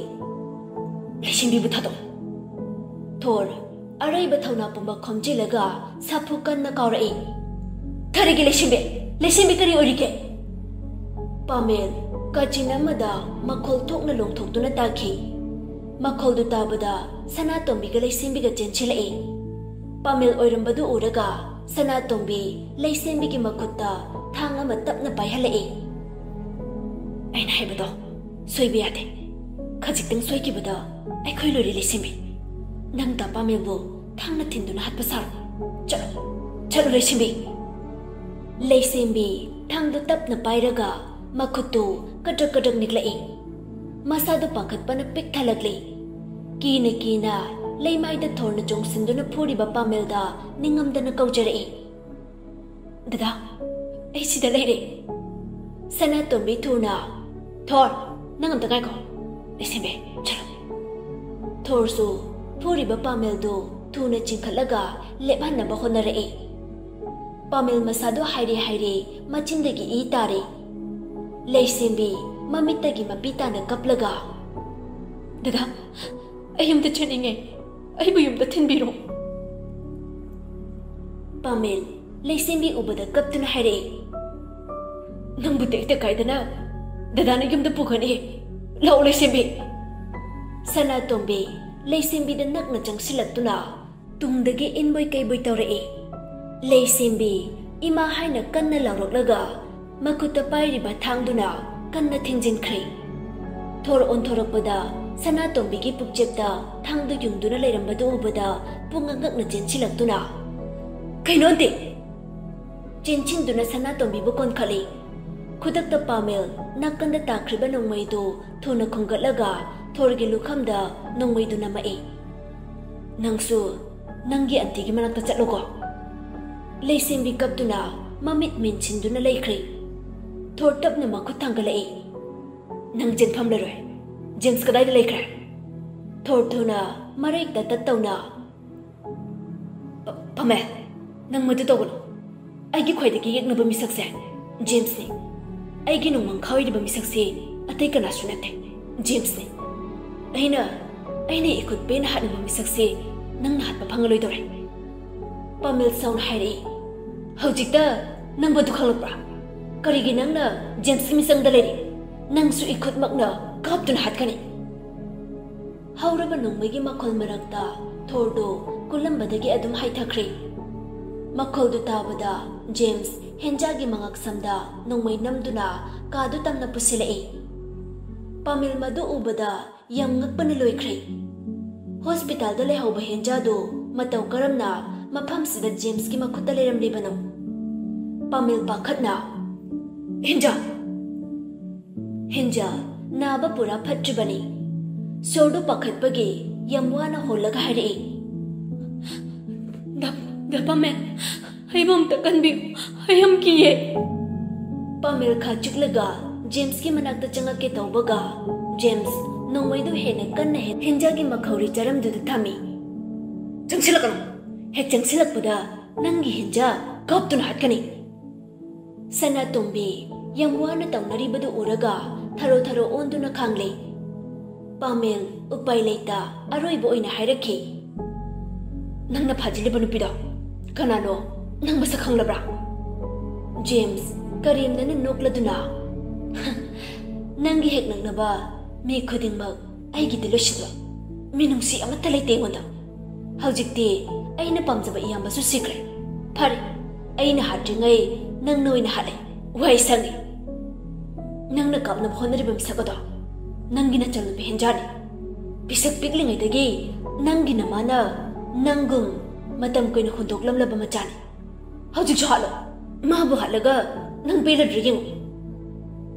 "ꯂꯩꯁꯦꯝꯕꯤꯕꯨ ꯊꯥꯗꯣꯛ!" ꯊꯣꯔ ꯑꯔꯩꯕ ꯊꯧꯅꯥ ꯄꯨꯝꯕ ꯈꯣꯝꯖꯤꯜꯂꯒ ꯁꯥꯐꯨ ꯀꯟꯅ ꯀꯥꯎꯔꯛꯏ꯫ "ꯀꯔꯤꯒꯤ ꯂꯩꯁꯦꯝꯕꯤ? ꯂꯩꯁꯦꯝꯕꯤ ꯀꯔꯤ ꯑꯣꯏꯔꯤꯒꯦ?" ꯄꯥꯃꯦꯜ ꯀꯥꯆꯤꯟ ꯑꯃꯗ ꯃꯈꯣꯜ ꯊꯣꯛꯅ ꯂꯣꯡꯊꯣꯛꯇꯨꯅ ꯇꯥꯈꯤ꯫ ꯃꯈꯣꯜꯗꯨ ꯇꯥꯕꯗ ꯁꯅꯥꯇꯣꯝꯕꯤꯒ ꯂꯩꯁꯦꯝꯕꯤꯒ ꯆꯦꯟꯁꯤꯜꯂꯛꯏ꯫ ꯄꯥꯃꯦꯜ ꯑꯣꯏꯔꯝꯕꯗꯨ ꯎꯔꯒ ꯁꯅꯥꯇꯣꯝꯕꯤ ꯂꯩꯁꯦꯝꯕꯤꯒꯤ ꯃꯈꯨꯠꯇ ꯊꯥꯡ ꯑꯃ ꯇꯞꯅ ꯄꯥꯏꯍꯜꯂꯛꯏ꯫ "ꯑꯩꯅ ꯍꯥꯏꯕꯗꯣ ꯁꯣꯏꯕ ꯌꯥꯗꯦ꯫ ꯈꯖꯤꯛꯇꯪ ꯁꯣꯏꯈꯤꯕꯗ ꯑꯩꯈꯣꯏ ꯂꯣꯏꯔꯦ ꯂꯩꯁꯦꯝꯕꯤ꯫ ꯅꯪ ꯇꯥ ꯄꯥꯃꯦꯜꯕꯨ ꯊꯥꯡꯅ ꯊꯤꯟꯗꯨꯅ ꯍꯥꯠꯄ ꯁꯥꯔꯣ꯫ ꯆꯠꯂꯣ, ꯆꯠꯂꯣ ꯂꯩꯁꯦꯝꯕꯤ!" ꯂꯩꯁꯦꯝꯕꯤ ꯊꯥꯡꯗꯨ ꯇꯞꯅ ꯄꯥꯏꯔꯒ ꯃꯈꯨꯠꯇꯨ ꯀꯗ꯭ꯔꯛ ꯀꯗ꯭ꯔꯛ ꯅꯤꯛꯂꯛꯏ꯫ ꯃꯁꯥꯗꯨ ꯄꯥꯈꯠꯄꯅ ꯄꯤꯛ ꯊꯜꯂꯛꯂꯤ꯫ ꯀꯤꯅ ꯀꯤꯅ ꯂꯩꯃꯥꯏꯗ ꯊꯣꯔꯅ ꯆꯣꯡꯁꯤꯟꯗꯨꯅ ꯐꯨꯔꯤꯕ ꯄꯥꯃꯦꯜꯗ ꯅꯤꯡꯉꯝꯗꯅ ꯀꯧꯖꯔꯛꯏ꯫ "ꯗꯗꯥ, ꯑꯩ ꯁꯤꯗ ꯂꯩꯔꯦ꯫" ꯁꯅꯥꯇꯣꯝꯕꯤ ꯊꯨꯅ, "ꯊꯣꯔ, ꯅꯪ ꯑꯝꯇ ꯉꯥꯏꯈꯣ꯫ ꯂꯩꯁꯦꯝꯕꯤ, ꯆꯠꯂꯣ꯫" ꯊꯣꯔꯁꯨ ꯐꯨꯔꯤꯕ ꯄꯥꯃꯦꯜꯗꯨ ꯊꯨꯅ ꯆꯤꯡꯈꯠꯂꯒ ꯂꯦꯞꯍꯟꯅꯕ ꯍꯣꯠꯅꯔꯛꯏ꯫ ꯄꯥꯃꯦꯜ ꯃꯁꯥꯗꯨ ꯍꯥꯏꯔꯦ ꯍꯥꯏꯔꯦ ꯃꯆꯤꯟꯗꯒꯤ ꯏ ꯇꯥꯔꯦ꯫ ꯂꯩꯁꯦꯝꯕꯤ ꯃꯃꯤꯠꯇꯒꯤ ꯃꯄꯤ ꯇꯥꯅ ꯀꯞꯂꯒ, "ꯗꯗꯥ, ꯑꯩ ꯌꯨꯝꯗ ꯆꯠꯅꯤꯡꯉꯦ꯫ ꯑꯩꯕꯨ ꯌꯨꯝꯗ ꯊꯤꯟꯕꯤꯔꯣ꯫" ꯄꯥꯃꯦꯜ ꯂꯩꯁꯦꯝꯕꯤ ꯎꯕꯗ ꯀꯞꯇꯨꯅ ꯍꯥꯏꯔꯛꯏ, "ꯅꯪꯕꯨ ꯇꯦꯛꯇ ꯀꯥꯏꯗꯅ ꯗꯗꯥꯅ ꯌꯨꯝꯗ ꯄꯨꯒꯅꯤ꯫ ꯂꯥꯛꯑꯣ ꯂꯩꯁꯦꯝꯕꯤ꯫" ꯁꯅꯥꯇꯣꯝꯕꯤ ꯂꯩꯁꯦꯝꯕꯤꯗ ꯅꯛꯅ ꯆꯪꯁꯤꯜꯂꯛꯇꯨꯅ ꯇꯨꯡꯗꯒꯤ ꯏꯟꯕꯣꯏ ꯀꯩꯕꯣꯏ ꯇꯧꯔꯛꯏ꯫ ꯂꯩꯁꯦꯝꯕꯤ ꯏꯃꯥ ꯍꯥꯏꯅ ꯀꯟꯅ ꯂꯥꯎꯔꯛꯂꯒ ꯃꯈꯨꯠꯇ ꯄꯥꯏꯔꯤꯕ ꯊꯥꯡꯗꯨꯅ ꯀꯟꯅ ꯊꯤꯡꯖꯤꯟꯈ꯭ꯔꯦ꯫ ꯊꯣꯔ ꯑꯣꯟꯊꯣꯔꯛꯄꯗ ꯁꯅꯥꯇꯣꯝꯕꯤꯒꯤ ꯄꯨꯛꯆꯦꯞꯇ ꯊꯥꯡꯗꯨ ꯌꯨꯡꯗꯨꯅ ꯂꯩꯔꯝꯕꯗꯨ ꯎꯕꯗ ꯄꯨꯡꯉꯛ ꯉꯛꯅ ꯆꯦꯟꯁꯤꯜꯂꯛꯇꯨꯅ, "ꯀꯩꯅꯣ ꯑꯟꯇꯤ?" ꯆꯦꯟꯁꯤꯟꯗꯨꯅ ꯁꯅꯥꯇꯣꯝꯕꯤꯕꯨ ꯀꯣꯟꯈꯠꯂꯤ꯫ ꯈꯨꯗꯛꯇ ꯄꯥꯃꯦꯜ ꯅꯥꯀꯟꯗ ꯇꯥꯈ꯭ꯔꯤꯕ ꯅꯣꯡꯃꯩꯗꯨ ꯊꯨꯅ ꯈꯨꯝꯒꯠꯂꯒ ꯊꯣꯔꯒꯤ ꯂꯨꯈꯝꯗ ꯅꯣꯡꯃꯩꯗꯨ ꯅꯝꯃꯛꯏ꯫ "ꯅꯪꯁꯨ ꯅꯪꯒꯤ ꯑꯟꯇꯤꯒꯤ ꯃꯅꯥꯛꯇ ꯆꯠꯂꯣꯀꯣ꯫ ꯂꯩꯁꯦꯝꯕꯤ ꯀꯞꯇꯨꯅ ꯃꯃꯤꯠ ꯃꯤꯟꯁꯤꯟꯗꯨꯅ ꯂꯩꯈ꯭ꯔꯦ꯫ ꯊꯣꯔ ꯇꯞꯅ ꯃꯈꯨꯠ ꯊꯥꯡꯒꯠꯂꯛꯏ꯫ "ꯅꯪ ꯆꯦꯟꯐꯝ ꯂꯩꯔꯣꯏ꯫ ꯖꯦꯝꯁ ꯀꯗꯥꯏꯗ ꯂꯩꯈ꯭ꯔꯦ?" ꯊꯣꯔ ꯊꯨꯅ ꯃꯔꯩ ꯇꯠ ꯇꯠ ꯇꯧꯅ, "ꯄ-, ꯄꯥꯃꯦꯜ, ꯅꯪ ꯃꯗꯨ ꯇꯧꯒꯅꯨ꯫ ꯑꯩꯒꯤ ꯈ꯭ꯋꯥꯏꯗꯒꯤ ꯌꯦꯛꯅꯕ ꯃꯤꯁꯛꯁꯦ ꯖꯦꯝꯁꯅꯤ꯫ ꯑꯩꯒꯤ ꯅꯣꯡꯃꯪꯈꯥ ꯑꯣꯏꯔꯤꯕ ꯃꯤꯁꯛꯁꯤ ꯑꯇꯩ ꯀꯅꯥꯁꯨ ꯅꯠꯇꯦ, ꯖꯦꯝꯁꯅꯤ꯫ ꯑꯩꯅ, ꯑꯩꯅ ꯏꯈꯨꯠ ꯄꯦꯟꯅ ꯍꯥꯠꯅꯤꯡꯕ ꯃꯤꯁꯛꯁꯤ ꯅꯪꯅ ꯍꯥꯠꯄ ꯐꯪꯂꯣꯏꯗꯧꯔꯦ꯫" ꯄꯥꯃꯦꯜ ꯁꯥꯎꯅ ꯍꯥꯏꯔꯛꯏ꯫ "ꯍꯧꯖꯤꯛꯇ ꯅꯪ ꯃꯗꯨ ꯈꯪꯂꯛꯄ꯭ꯔꯥ? ꯀꯔꯤꯒꯤ ꯅꯪꯅ ꯖꯦꯝꯁꯀꯤ ꯃꯤꯆꯪꯗ ꯂꯩꯔꯤ? ꯅꯪꯁꯨ ꯏꯈꯨꯠꯃꯛꯅ ꯀꯥꯞꯇꯨꯅ ꯍꯥꯠꯀꯅꯤ꯫" ꯍꯧꯔꯕ ꯅꯣꯡꯃꯩꯒꯤ ꯃꯈꯣꯜ ꯃꯔꯛꯇ ꯊꯣꯔꯗꯨ ꯀꯨꯜꯂꯝꯕꯗꯒꯤ ꯑꯗꯨꯝ ꯍꯥꯏꯊꯈ꯭ꯔꯦ꯫ ꯃꯈꯣꯜꯗꯨ ꯇꯥꯕꯗ ꯖꯦꯝꯁ ꯍꯦꯟꯖꯥꯒꯤ ꯃꯉꯛꯁꯝꯗ ꯅꯣꯡꯃꯩ ꯅꯝꯗꯨꯅ ꯀꯥꯗꯨ ꯇꯝꯅ ꯄꯨꯁꯤꯜꯂꯛꯏ꯫ ꯄꯥꯃꯦꯜ ꯃꯗꯨ ꯎꯕꯗ ꯌꯥꯝ ꯉꯛꯄꯅ ꯂꯣꯏꯈ꯭ꯔꯦ꯫ ꯍꯣꯁꯄꯤꯇꯥꯜꯗ ꯂꯩꯍꯧꯕ ꯍꯦꯟꯖꯥꯗꯨ ꯃꯇꯧ ꯀꯔꯝꯅ ꯃꯐꯝꯁꯤꯗ ꯖꯦꯝꯁꯀꯤ ꯃꯈꯨꯠꯇ ꯂꯩꯔꯝꯂꯤꯕꯅꯣ? ꯄꯥꯃꯦꯜ ꯄꯥꯈꯠꯅ, "ꯍꯦꯟꯖꯥ!" ꯍꯦꯟꯖꯥ ꯅꯥꯕ ꯄꯨꯔꯥ ꯐꯠꯇ꯭ꯔꯤꯕꯅꯤ꯫ ꯁꯣꯔꯗꯨ ꯄꯥꯈꯠꯄꯒꯤ ꯌꯥꯝ ꯋꯥꯅ ꯍꯣꯜꯂꯒ ꯍꯥꯏꯔꯛꯏ, "ꯗ-, ꯗ ꯄꯥꯃꯦꯜ, ꯑꯩꯕꯨ ꯑꯝꯇ ꯀꯟꯕꯤꯌꯨ, ꯑꯩ ꯌꯥꯝ ꯀꯤꯌꯦ꯫" ꯄꯥꯃꯦꯜ ꯈꯥ ꯆꯤꯛꯂꯒ ꯖꯦꯝꯁꯀꯤ ꯃꯅꯥꯛꯇ ꯆꯪꯉꯛꯀꯦ ꯇꯧꯕꯒ, ꯖꯦꯝꯁ ꯅꯣꯡꯃꯩꯗꯨ ꯍꯦꯟꯅ ꯀꯟꯅ ꯍꯦ-, ꯍꯦꯟꯖꯥꯒꯤ ꯃꯈꯧꯔꯤ ꯆꯔꯝꯗꯨꯗ ꯊꯝꯃꯤ꯫ "ꯆꯪꯁꯤꯜꯂꯛꯀꯅꯨ! ꯍꯦꯛ ꯆꯪꯁꯤꯜꯂꯛꯄꯗ ꯅꯪꯒꯤ ꯍꯦꯟꯖꯥ ꯀꯥꯞꯇꯨꯅ ꯍꯥꯠꯀꯅꯤ꯫" ꯁꯅꯥꯇꯣꯝꯕꯤ ꯌꯥꯝ ꯋꯥꯅ ꯇꯧꯅꯔꯤꯕꯗꯨ ꯎꯔꯒ ꯊꯔꯣ ꯊꯔꯣ ꯑꯣꯟꯗꯨꯅ ꯈꯥꯡꯂꯦ꯫ ꯄꯥꯃꯦꯜ ꯎꯄꯥꯏ ꯂꯩꯇ ꯑꯔꯣꯏꯕ ꯑꯣꯏꯅ ꯍꯥꯏꯔꯛꯈꯤ, "ꯅꯪꯅ ꯐꯥꯖꯤꯜꯂꯤꯕ ꯅꯨꯄꯤꯗꯣ ꯀꯅꯥꯅꯣ? ꯅꯪ ꯃꯁꯛ ꯈꯪꯂꯕ꯭ꯔꯥ?" ꯖꯦꯝꯁ ꯀꯔꯦꯝꯅꯅ ꯅꯣꯛꯂꯗꯨꯅ, "ꯅꯪꯒꯤ ꯍꯦꯛ ꯅꯛꯅꯕ ꯃꯤ ꯈꯨꯗꯤꯡꯃꯛ ꯑꯩꯒꯤꯗꯤ ꯂꯣꯏꯁꯤꯟꯕ꯫ ꯃꯤꯅꯨꯡꯁꯤ ꯑꯃꯠꯇ ꯂꯩꯇꯦ ꯑꯩꯉꯣꯟꯗ꯫ ꯍꯧꯖꯤꯛꯇꯤ ꯑꯩꯅ ꯄꯥꯝꯖꯕ ꯏꯌꯥꯝꯕꯁꯨ ꯁꯤꯈ꯭ꯔꯦ꯫ ꯐꯔꯦ, ꯑꯩꯅ ꯍꯥꯠꯇ꯭ꯔꯤꯉꯩ ꯅꯪꯅ ꯑꯣꯏꯅ ꯍꯥꯠꯂꯦ꯫ ꯋꯥꯏ ꯁꯪꯉꯤ꯫ ꯅꯪꯅ ꯀꯥꯞꯅꯕ ꯍꯣꯠꯅꯔꯤꯕ ꯃꯤꯁꯛ ꯑꯗꯣ ꯅꯪꯒꯤ ꯅꯆꯟꯅꯨꯄꯤ ꯍꯦꯟꯖꯥꯅꯤ꯫ ꯄꯤꯁꯛ ꯄꯤꯛꯂꯤꯉꯩꯗꯒꯤ ꯅꯪꯒꯤ ꯅꯃꯥꯅ ꯅꯪꯒꯨꯝ ꯃꯇꯝ ꯀꯨꯏꯅ ꯍꯨꯟꯗꯣꯛꯂꯝꯂꯕ ꯃꯆꯥꯅꯤ꯫ ꯍꯧꯖꯤꯛꯁꯨ ꯍꯥꯠꯂꯣ꯫ ꯃꯥꯕꯨ ꯍꯥꯠꯂꯒ ꯅꯪ ꯄꯦꯜꯂꯗ꯭ꯔꯥ ꯌꯦꯡꯉꯨ꯫"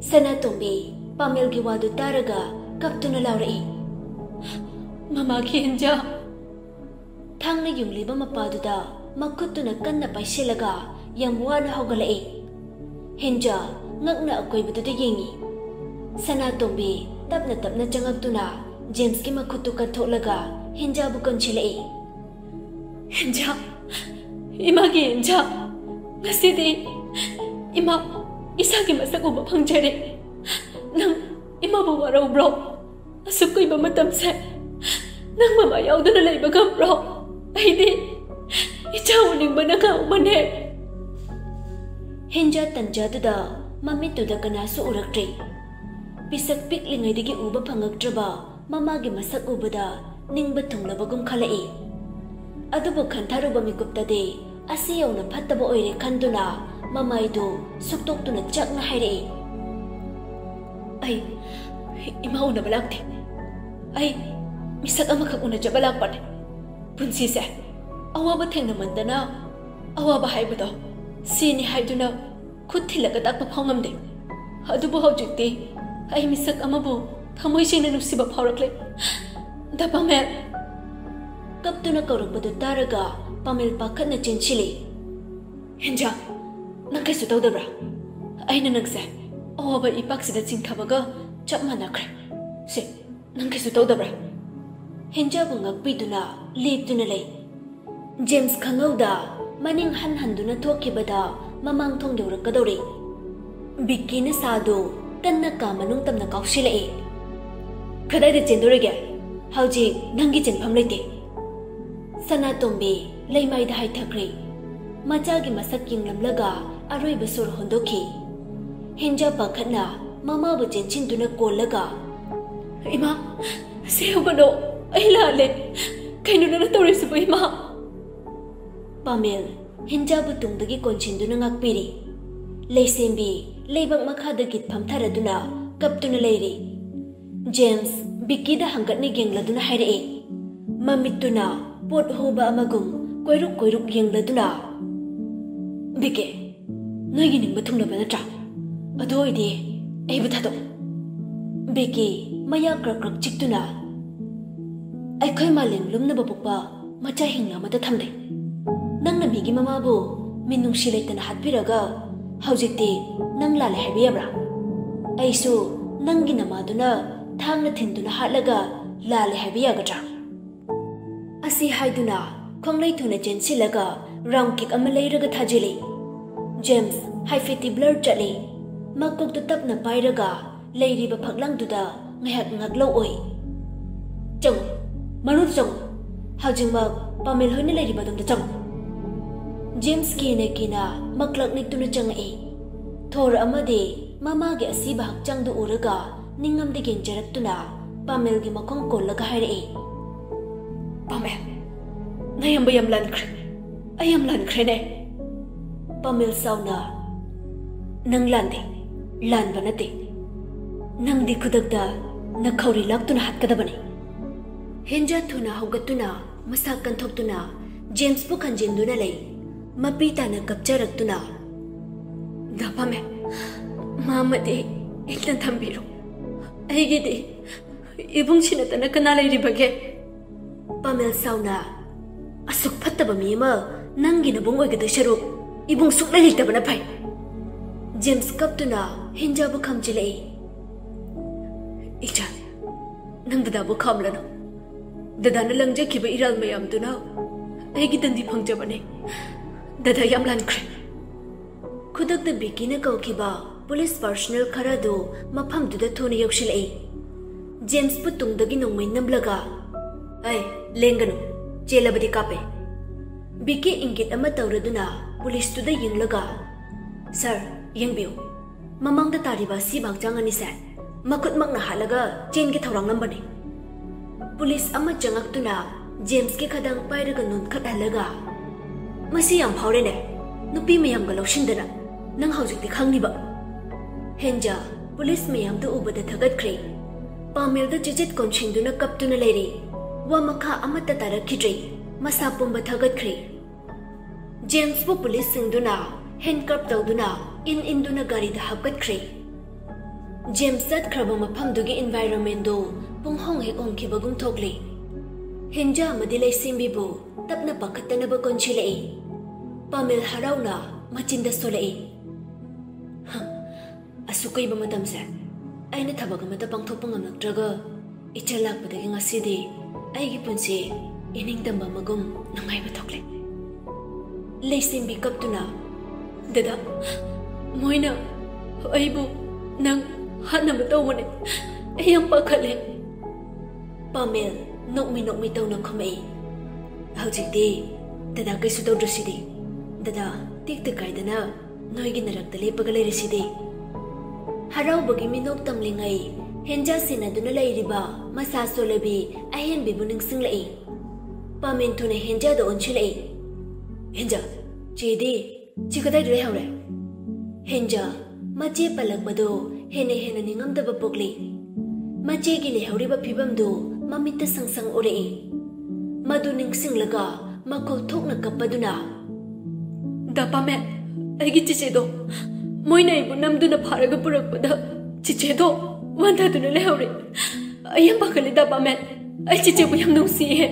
ꯁꯅꯥꯇꯣꯝꯕꯤ ꯄꯥꯃꯦꯜꯒꯤ ꯋꯥꯗꯨ ꯇꯥꯔꯒ ꯀꯞꯇꯨꯅ ꯂꯥꯎꯔꯛꯏ, "ꯃꯃꯥꯒꯤ ꯍꯦꯟꯖꯥ!" ꯊꯥꯡꯅ ꯌꯨꯡꯂꯤꯕ ꯃꯄꯥꯗꯨꯗ ꯃꯈꯨꯠꯇꯨꯅ ꯀꯟꯅ ꯄꯥꯏꯁꯤꯜꯂꯒ ꯌꯥꯝ ꯋꯥꯅ ꯍꯧꯒꯠꯂꯛꯏ꯫ ꯍꯤꯟꯖꯥ ꯉꯛꯅ ꯑꯀꯣꯏꯕꯗꯨꯗ ꯌꯦꯡꯉꯤ꯫ ꯁꯅꯥꯇꯣꯝꯕꯤ ꯇꯞꯅ ꯇꯞꯅ ꯆꯪꯉꯛꯇꯨꯅ ꯖꯦꯝꯁꯀꯤ ꯃꯈꯨꯠꯇꯨ ꯀꯟꯊꯣꯛꯂꯒ ꯍꯤꯟꯖꯥꯕꯨ ꯀꯟꯁꯤꯜꯂꯛꯏ꯫ "ꯍꯤꯟꯖꯥ, ꯏꯃꯥꯒꯤ ꯍꯤꯟꯖꯥ, ꯉꯁꯤꯗꯤ ꯏꯃꯥ ꯏꯁꯥꯒꯤ ꯃꯁꯛ ꯎꯕ ꯐꯪꯖꯔꯦ꯫ ꯅꯪ ꯏꯃꯥꯕꯨ ꯋꯥꯔꯧꯕ꯭ꯔꯣ? ꯑꯁꯨꯛ ꯀꯨꯏꯕ ꯃꯇꯝꯁꯦ ꯅꯪ ꯃꯃꯥ ꯌꯥꯎꯗꯅ ꯂꯩꯕ ꯉꯝꯕ꯭ꯔꯣ? ꯑꯩꯗꯤ ꯏꯆꯥ ꯎꯅꯤꯡꯕꯅ ꯉꯥꯎꯕꯅꯦ꯫" ꯍꯤꯟꯖꯥ ꯇꯟꯖꯥꯗꯨꯗ ꯃꯃꯤꯠꯇꯨꯗ ꯀꯅꯥꯁꯨ ꯎꯔꯛꯇ꯭ꯔꯦ꯫ ꯄꯤꯁꯛ ꯄꯤꯛꯂꯤꯉꯩꯗꯒꯤ ꯎꯕ ꯐꯪꯉꯛꯇ꯭ꯔꯕ ꯃꯃꯥꯒꯤ ꯃꯁꯛ ꯎꯕꯗ ꯅꯤꯡꯕ ꯊꯨꯡꯂꯕꯒꯨꯝ ꯈꯜꯂꯛꯏ꯫ ꯑꯗꯨꯕꯨ ꯈꯟꯊꯔꯨꯕ ꯃꯤꯀꯨꯞꯇꯗꯤ ꯑꯁꯤ ꯌꯧꯅ ꯐꯠꯇꯕ ꯑꯣꯏꯔꯦ ꯈꯟꯗꯨꯅ ꯃꯃꯥꯏꯗꯨ ꯁꯨꯛꯇꯣꯛꯇꯨꯅ ꯆꯥꯛꯅ ꯍꯥꯏꯔꯛꯏ꯫ "ꯑꯩ ꯏꯃꯥ ꯎꯅꯕ ꯂꯥꯛꯇꯦ꯫ ꯑꯩ ꯃꯤꯁꯛ ꯑꯃꯈꯛ ꯎꯅꯖꯕ ꯂꯥꯛꯄꯅꯦ꯫ ꯄꯨꯟꯁꯤꯁꯦ ꯑꯋꯥꯕ ꯊꯦꯡꯅꯃꯟꯗꯅ ꯑꯋꯥꯕ ꯍꯥꯏꯕꯗꯣ ꯁꯤꯅꯤ ꯍꯥꯏꯗꯨꯅ ꯈꯨꯠ ꯊꯤꯜꯂꯒ ꯇꯥꯛꯄ ꯐꯥꯎ ꯉꯝꯗꯦ꯫ ꯑꯗꯨꯕꯨ ꯍꯧꯖꯤꯛꯇꯤ ꯑꯩ ꯃꯤꯁꯛ ꯑꯃꯕꯨ ꯊꯃꯣꯏ ꯁꯦꯡꯅ ꯅꯨꯡꯁꯤꯕ ꯐꯥꯎꯔꯛꯂꯦ꯫ ꯗ ꯄꯥꯃꯦꯜ!" ꯀꯞꯇꯨꯅ ꯀꯧꯔꯛꯄꯗꯨ ꯇꯥꯔꯒ ꯄꯥꯃꯦꯜ ꯄꯥꯈꯠꯅ ꯆꯦꯟꯁꯤꯜꯂꯤ꯫ "ꯍꯤꯟꯖꯥ, ꯅꯪ ꯀꯩꯁꯨ ꯇꯧꯗꯕ꯭ꯔꯥ? ꯑꯩꯅ ꯅꯪꯁꯦ ꯑꯋꯥꯕ ꯏꯄꯥꯛꯁꯤꯗ ꯆꯤꯡꯊꯕꯒ ꯆꯞ ꯃꯥꯟꯅꯈ꯭ꯔꯦ꯫ ꯁꯦ, ꯅꯪ ꯀꯩꯁꯨ ꯇꯧꯗꯕ꯭ꯔꯥ?" ꯍꯤꯟꯖꯥꯕꯨ ꯉꯥꯛꯄꯤꯗꯨꯅ ꯂꯦꯞꯇꯨꯅ ꯂꯩ꯫ ꯖꯦꯝꯁ ꯈꯪꯍꯧꯗ ꯃꯅꯤꯡ ꯍꯟ ꯍꯟꯗꯨꯅ ꯊꯣꯛꯈꯤꯕꯗ ꯃꯃꯥꯡ ꯊꯣꯡ ꯌꯧꯔꯛꯀꯗꯧꯔꯦ꯫ ꯕꯤꯛꯀꯤꯅ ꯁꯥꯗꯨ ꯀꯟꯅ ꯀꯥ ꯃꯅꯨꯡ ꯇꯝꯅ ꯀꯥꯎꯁꯤꯜꯂꯛꯏ꯫ "ꯀꯗꯥꯏꯗ ꯆꯦꯟꯗꯣꯔꯤꯒꯦ? ꯍꯧꯖꯤꯛ ꯅꯪꯒꯤ ꯆꯦꯟꯐꯝ ꯂꯩꯇꯦ꯫" ꯁꯅꯥꯇꯣꯝꯕꯤ ꯂꯩꯃꯥꯏꯗ ꯍꯥꯏꯊꯈ꯭ꯔꯦ꯫ ꯃꯆꯥꯒꯤ ꯃꯁꯛ ꯌꯦꯡꯂꯝꯂꯒ ꯑꯔꯣꯏꯕ ꯁꯣꯔ ꯍꯣꯟꯗꯣꯛꯈꯤ꯫ ꯍꯤꯟꯖꯥ ꯄꯥꯈꯠꯅ ꯃꯃꯥꯕꯨ ꯆꯦꯟꯁꯤꯟꯗꯨꯅ ꯀꯣꯜꯂꯒ, "ꯏꯃꯥ, ꯁꯦ ꯍꯧꯒꯠꯂꯣ, ꯑꯩ ꯂꯥꯜꯂꯦ꯫ ꯀꯩꯅꯣ ꯅꯪꯅ ꯇꯧꯔꯤꯁꯤꯕꯨ, ꯏꯃꯥ?" ꯄꯥꯃꯦꯜ ꯍꯤꯟꯖꯥꯕꯨ ꯇꯨꯡꯗꯒꯤ ꯀꯣꯟꯁꯤꯟꯗꯨꯅ ꯉꯥꯛꯄꯤꯔꯤ꯫ ꯂꯩꯁꯦꯝꯕꯤ ꯂꯩꯕꯥꯛ ꯃꯈꯥꯗ ꯒꯤꯠ ꯐꯝꯊꯔꯗꯨꯅ ꯀꯞꯇꯨꯅ ꯂꯩꯔꯤ꯫ ꯖꯦꯝꯁ ꯕꯤꯛꯀꯤꯗ ꯍꯪꯒꯠꯅ ꯌꯦꯡꯂꯗꯨꯅ ꯍꯥꯏꯔꯛꯏ, ꯃꯃꯤꯠꯇꯨꯅ ꯄꯣꯠ ꯍꯨꯕ ꯑꯃꯒꯨꯝ ꯀꯣꯏꯔꯨꯛ ꯀꯣꯏꯔꯨꯛ ꯌꯦꯡꯂꯗꯨꯅ, "ꯕꯤꯛꯀꯤ, ꯅꯣꯏꯒꯤ ꯅꯤꯡꯕ ꯊꯨꯡꯂꯕ ꯅꯠꯇ꯭ꯔꯥ? ꯑꯗꯨ ꯑꯣꯏꯗꯤ ꯑꯩꯕꯨ ꯊꯥꯗꯣꯛꯎ꯫" ꯕꯤꯛꯀꯤ ꯃꯌꯥ ꯀ꯭ꯔꯛ ꯀ꯭ꯔꯛ ꯆꯤꯛꯇꯨꯅ, "ꯑꯩꯈꯣꯏ ꯃꯥꯂꯦꯝ ꯂꯨꯝꯅꯕ ꯄꯣꯛꯄ ꯃꯆꯥ ꯍꯤꯡꯅ ꯑꯃꯠꯇ ꯊꯝꯗꯦ꯫ ꯅꯪꯅ ꯃꯤꯒꯤ ꯃꯃꯥꯕꯨ ꯃꯤꯅꯨꯡꯁꯤ ꯂꯩꯇꯅ ꯍꯥꯠꯄꯤꯔꯒ ꯍꯧꯖꯤꯛꯇꯤ ꯅꯪ ꯂꯥꯜꯂꯦ ꯍꯥꯏꯕ ꯌꯥꯕ꯭ꯔꯥ? ꯑꯩꯁꯨ ꯅꯪꯒꯤ ꯅꯃꯥꯗꯨꯅ ꯊꯥꯡꯅ ꯊꯤꯟꯗꯨꯅ ꯍꯥꯠꯂꯒ ꯂꯥꯜꯂꯦ ꯍꯥꯏꯕ ꯌꯥꯒꯗ꯭ꯔꯥ? ꯑꯁꯤ ꯍꯥꯏꯗꯨꯅ ꯈꯣꯡꯂꯩ ꯊꯨꯅ ꯆꯦꯟꯁꯤꯜꯂꯒ ꯔꯥꯎꯟ ꯀꯤꯛ ꯑꯃ ꯂꯩꯔꯒ ꯊꯥꯖꯤꯜꯂꯤ꯫ ꯖꯦꯝꯁ ꯍꯥꯏꯐꯦꯠꯇꯤ ꯕ꯭ꯂꯔ ꯆꯠꯂꯤ꯫ ꯃꯀꯣꯛꯇꯨ ꯇꯞꯅ ꯄꯥꯏꯔꯒ ꯂꯩꯔꯤꯕ ꯐꯛꯂꯥꯡꯗꯨꯗ ꯉꯥꯏꯍꯥꯛ ꯉꯥꯛꯂꯧ ꯑꯣꯏ꯫ "ꯆꯪꯉꯨ, ꯃꯅꯨꯡꯗ ꯆꯪꯉꯨ꯫ ꯍꯧꯖꯤꯛꯃꯛ ꯄꯥꯃꯦꯜ ꯍꯣꯏꯅ ꯂꯩꯔꯤꯕ ꯑꯗꯣꯝꯗ ꯆꯪꯉꯨ꯫" ꯖꯦꯝꯁ ꯀꯤꯅ ꯀꯤꯅ ꯃꯀ꯭ꯂꯛ ꯅꯤꯛꯇꯨꯅ ꯆꯪꯉꯛꯏ꯫ ꯊꯣꯔ ꯑꯃꯗꯤ ꯃꯃꯥꯒꯤ ꯑꯁꯤꯕ ꯍꯛꯆꯥꯡꯗꯨ ꯎꯔꯒ ꯅꯤꯡꯉꯝꯗ ꯌꯦꯡꯖꯔꯛꯇꯨꯅ ꯄꯥꯃꯦꯜꯒꯤ ꯃꯈꯣꯡ ꯀꯣꯜꯂꯒ ꯍꯥꯏꯔꯛꯏ, "ꯄꯥꯃꯦꯜ, ꯅꯌꯥꯝꯕ ꯌꯥꯝ ꯂꯥꯟꯈ꯭ꯔꯦ꯫ ꯑꯩ ꯌꯥꯝ ꯂꯥꯟꯈ꯭ꯔꯦꯅꯦ꯫" ꯄꯥꯃꯦꯜ ꯁꯥꯎꯅ, "ꯅꯪ ꯂꯥꯟꯗꯦ, ꯂꯥꯟꯕ ꯅꯠꯇꯦ꯫ ꯅꯪꯗꯤ ꯈꯨꯗꯛꯇ ꯅꯈꯧꯔꯤ ꯂꯥꯛꯇꯨꯅ ꯍꯥꯠꯀꯗꯕꯅꯤ꯫" ꯍꯦꯟꯖꯥ ꯊꯨꯅ ꯍꯧꯒꯠꯇꯨꯅ ꯃꯁꯥ ꯀꯟꯊꯣꯛꯇꯨꯅ ꯖꯦꯝꯁꯄꯨ ꯈꯟꯖꯤꯟꯗꯨꯅ ꯂꯩ꯫ ꯃꯄꯤ ꯇꯥꯅ ꯀꯞꯆꯔꯛꯇꯨꯅ, "ꯗꯥ ꯄꯥꯃꯦꯜ, ꯃꯥꯃꯗꯤ ꯏꯪꯅ ꯊꯝꯕꯤꯔꯣ꯫ ꯑꯩꯒꯤꯗꯤ ꯏꯕꯨꯡꯁꯤ ꯅꯠꯇꯅ ꯀꯅꯥ ꯂꯩꯔꯤꯕꯒꯦ?" ꯄꯥꯃꯦꯜ ꯁꯥꯎꯅ, "ꯑꯁꯨꯛ ꯐꯠꯇꯕ ꯃꯤ ꯑꯃ ꯅꯪꯒꯤ ꯅꯕꯨꯡ ꯑꯣꯏꯒꯗꯣꯏ ꯁꯔꯨꯛ ꯏꯕꯨꯡ ꯁꯨꯛꯂꯩ ꯂꯩꯇꯕꯅ ꯐꯩ꯫" ꯖꯦꯝꯁ ꯀꯞꯇꯨꯅ ꯍꯦꯟꯖꯥꯕꯨ ꯈꯝꯖꯤꯜꯂꯛꯏ꯫ "ꯏꯆꯥ, ꯅꯪ ꯗꯗꯥꯕꯨ ꯈꯥꯝꯂꯅꯨ꯫ ꯗꯗꯥꯅ ꯂꯪꯖꯈꯤꯕ ꯏꯔꯥꯜ ꯃꯌꯥꯝꯗꯨꯅ ꯑꯩꯒꯤ ꯗꯟꯗꯤ ꯐꯪꯖꯕꯅꯤ꯫ ꯗꯗꯥ ꯌꯥꯝ ꯂꯥꯟꯈ꯭ꯔꯦ꯫" ꯈꯨꯗꯛꯇ ꯕꯤꯀꯤꯅ ꯀꯧꯈꯤꯕ ꯄꯨꯂꯤꯁ ꯄꯔꯁꯣꯅꯦꯜ ꯈꯔꯗꯨ ꯃꯐꯝꯗꯨꯗ ꯊꯨꯅ ꯌꯧꯁꯤꯜꯂꯛꯏ꯫ ꯖꯦꯝꯁꯄꯨ ꯇꯨꯡꯗꯒꯤ ꯅꯣꯡꯃꯩ ꯅꯝꯂꯒ, "ꯑꯩ, ꯂꯦꯡꯒꯅꯨ, ꯆꯦꯜꯂꯕꯗꯤ ꯀꯥꯞꯄꯦ꯫" ꯕꯤꯀꯤ ꯏꯪꯒꯤꯠ ꯑꯃ ꯇꯧꯔꯗꯨꯅ ꯄꯨꯂꯤꯁꯇꯨꯗ ꯌꯦꯡꯂꯒ, "ꯁꯥꯔ, ꯌꯦꯡꯕꯤꯌꯨ, ꯃꯃꯥꯡꯗ ꯇꯥꯔꯤꯕ ꯑꯁꯤꯕ ꯍꯛꯆꯥꯡ ꯑꯅꯤꯁꯦ ꯃꯈꯨꯠꯃꯛꯅ ꯍꯥꯠꯂꯒ ꯆꯦꯟꯒꯦ ꯊꯧꯔꯥꯡꯂꯝꯕꯅꯤ꯫" ꯄꯨꯂꯤꯁ ꯑꯃ ꯆꯪꯉꯛꯇꯨꯅ ꯖꯦꯝꯁꯀꯤ ꯈꯗꯥꯡ ꯄꯥꯏꯔꯒ ꯅꯣꯟꯈꯠꯍꯜꯂꯒ, "ꯃꯁꯤ ꯌꯥꯝ ꯐꯥꯎꯔꯦꯅꯦ, ꯅꯨꯄꯤ ꯃꯌꯥꯝꯒ ꯂꯧꯁꯤꯟꯗꯅ꯫ ꯅꯪ ꯍꯧꯖꯤꯛꯇꯤ ꯈꯪꯅꯤꯕ꯫" ꯍꯦꯟꯖꯥ ꯄꯨꯂꯤꯁ ꯃꯌꯥꯝꯗꯨ ꯎꯕꯗ ꯊꯥꯒꯠꯈ꯭ꯔꯦ꯫ ꯄꯥꯃꯦꯜꯗ ꯆꯤꯆꯤꯠ ꯀꯣꯟꯁꯤꯟꯗꯨꯅ ꯀꯞꯇꯨꯅ ꯂꯩꯔꯤ꯫ ꯋꯥ ꯃꯈꯥ ꯑꯃꯠꯇ ꯇꯥꯔꯛꯈꯤꯗ꯭ꯔꯦ꯫ ꯃꯁꯥ ꯄꯨꯝꯕ ꯊꯥꯒꯠꯈ꯭ꯔꯦ꯫ ꯖꯦꯝꯁꯄꯨ ꯄꯨꯂꯤꯁꯁꯤꯡꯗꯨꯅ ꯍꯦꯟꯀꯞ ꯇꯧꯗꯨꯅ ꯏꯟ ꯏꯟꯗꯨꯅ ꯒꯥꯔꯤꯗ ꯍꯥꯞꯀꯠꯈ꯭ꯔꯦ꯫ ꯖꯦꯝꯁ ꯆꯠꯈ꯭ꯔꯕ ꯃꯐꯝꯗꯨꯒꯤ ꯏꯟꯚꯥꯏꯔꯣꯟꯃꯦꯟꯗꯨ ꯄꯨꯡꯍꯣꯡ ꯍꯦꯛ ꯍꯣꯡꯈꯤꯕꯒꯨꯝ ꯊꯣꯛꯂꯤ꯫ ꯍꯦꯟꯖꯥ ꯑꯃꯗꯤ ꯂꯩꯁꯦꯝꯕꯤꯕꯨ ꯇꯞꯅ ꯄꯥꯈꯠꯇꯅꯕ ꯀꯣꯟꯁꯤꯜꯂꯛꯏ꯫ ꯄꯥꯃꯦꯜ ꯍꯔꯥꯎꯅ ꯃꯆꯤꯟꯗ ꯁꯣꯜꯂꯛꯏ꯫ "ꯍ, ꯑꯁꯨꯛ ꯀꯨꯏꯕ ꯃꯇꯝꯁꯦ ꯑꯩꯅ ꯊꯕꯛ ꯑꯃꯠꯇ ꯄꯥꯡꯊꯣꯛꯄ ꯉꯝꯂꯛꯇ꯭ꯔꯒ, ꯏꯆꯜ ꯂꯥꯛꯄꯗꯒꯤ ꯉꯁꯤꯗꯤ ꯑꯩꯒꯤ ꯄꯨꯟꯁꯤ ꯏꯅꯤꯡꯇꯝꯕ ꯑꯃꯒꯨꯝ ꯅꯨꯡꯉꯥꯏꯕ ꯊꯣꯛꯂꯦ꯫" ꯂꯩꯁꯦꯝꯕꯤ ꯀꯞꯇꯨꯅ, "ꯗꯗꯥ, ꯃꯣꯏꯅ ꯑꯩꯕꯨ ꯅꯪ ꯍꯥꯠꯅꯕ ꯇꯧꯕꯅꯦ꯫ ꯑꯩ ꯌꯥꯝ ꯄꯥꯈꯠꯂꯦ꯫" ꯄꯥꯃꯦꯜ ꯅꯣꯛꯃꯤ ꯅꯣꯛꯃꯤ ꯇꯧꯅ ꯈꯨꯝꯃꯛꯏ꯫ "ꯍꯧꯖꯤꯛꯇꯤ ꯗꯗꯥ ꯀꯩꯁꯨ ꯇꯧꯗ꯭ꯔꯁꯤꯗꯤ꯫ ꯗꯗꯥ ꯇꯦꯛꯇ ꯀꯥꯏꯗꯅ ꯅꯣꯏꯒꯤ ꯅꯔꯛꯇ ꯂꯦꯞꯄꯒ ꯂꯩꯔꯁꯤꯗꯤ꯫" ꯍꯔꯥꯎꯕꯒꯤ ꯃꯤꯅꯣꯛ ꯇꯝꯂꯤꯉꯩ, ꯍꯦꯟꯖꯥ ꯁꯦꯟꯅꯗꯨꯅ ꯂꯩꯔꯤꯕ ꯃꯁꯥ ꯁꯣꯜꯂꯕꯤ ꯑꯍꯦꯟꯕꯤꯕꯨ ꯅꯤꯡꯁꯤꯡꯂꯛꯏ꯫ ꯄꯥꯃꯦꯟ ꯊꯨꯅ ꯍꯦꯟꯖꯥꯗ ꯑꯣꯟꯁꯤꯜꯂꯛꯏ꯫ "ꯍꯦꯟꯖꯥ, ꯆꯦꯗꯤ? ꯆꯦ ꯀꯗꯥꯏꯗ ꯂꯩꯍꯧꯔꯦ?" ꯍꯦꯟꯖꯥ ꯃꯆꯦ ꯄꯜꯂꯛꯄꯗꯨ ꯍꯦꯟꯅ ꯍꯦꯟꯅ ꯅꯤꯡꯉꯝꯗꯕ ꯄꯣꯛꯂꯤ꯫ ꯃꯆꯦꯒꯤ ꯂꯩꯍꯧꯔꯤꯕ ꯐꯤꯕꯝꯗꯨ ꯃꯃꯤꯠꯇ ꯁꯪ ꯁꯪ ꯎꯔꯛꯏ꯫ ꯃꯗꯨ ꯅꯤꯡꯁꯤꯡꯂꯒ ꯃꯈꯣꯜ ꯊꯣꯛꯅ ꯀꯞꯄꯗꯨꯅ, "ꯗꯥ ꯄꯥꯃꯦꯟ, ꯑꯩꯒꯤ ꯆꯤꯆꯦꯗꯣ ꯃꯣꯏꯅ ꯑꯩꯕꯨ ꯅꯝꯗꯨꯅ ꯐꯥꯔꯒ ꯄꯨꯔꯛꯄꯗ ꯆꯤꯆꯦꯗꯣ ꯋꯥꯟꯊꯗꯨꯅ ꯂꯩꯍꯧꯔꯦ꯫ ꯑꯩ ꯌꯥꯝ ꯄꯥꯈꯠꯂꯦ ꯗꯥ ꯄꯥꯃꯦꯟ꯫ ꯑꯩ ꯆꯤꯆꯦꯕꯨ ꯌꯥꯝ ꯅꯨꯡꯁꯤꯌꯦ꯫"